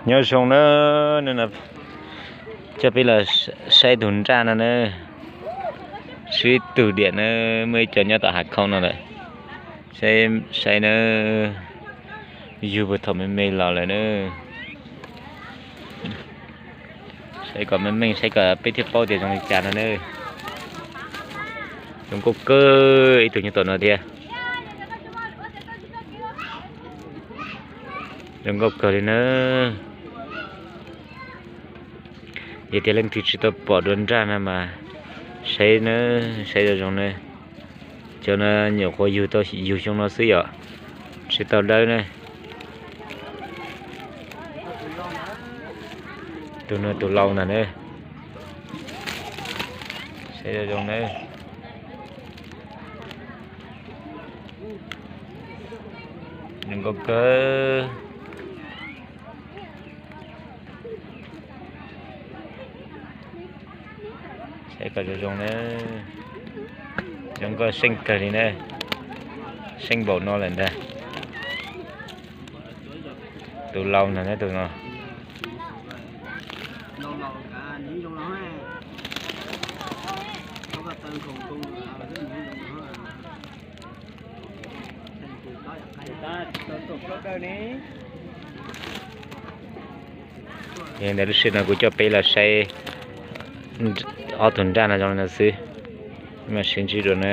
Nyob zoo na, coj peb los saib tus nraj no na, sib tug diam na, muaj ib co nyob tom hav khoob no lawm. Saib na, yug puag thaum me me los lawm na. Saib kom meej meej saib kom peb thiaj paub tias zoo li cas no na. Zoo nkauj kawg, ib tug nyob tom no thiab. Zoo nkauj kawg li na. Yog tias leej twg tsis tau pom dua nraj no mas saib na, saib zoo zoo na. Cov no nyuam qhuav yug tau yug xyoo no xwb yom, tsis tau dawb na. Tus no tus lau ntag na. Saib zoo zoo na. Zoo nkauj kawg. Saib kom zoo zoo na. Zoo nkauj seej kawg li na. Seej npaum no lawm ntag. Tus lau ntag na tus no. Yog li ntawd lub sij hawm no kuv coj peb los saib ob tug nraj no zoo li no xwb, mam sib ntsib dua na.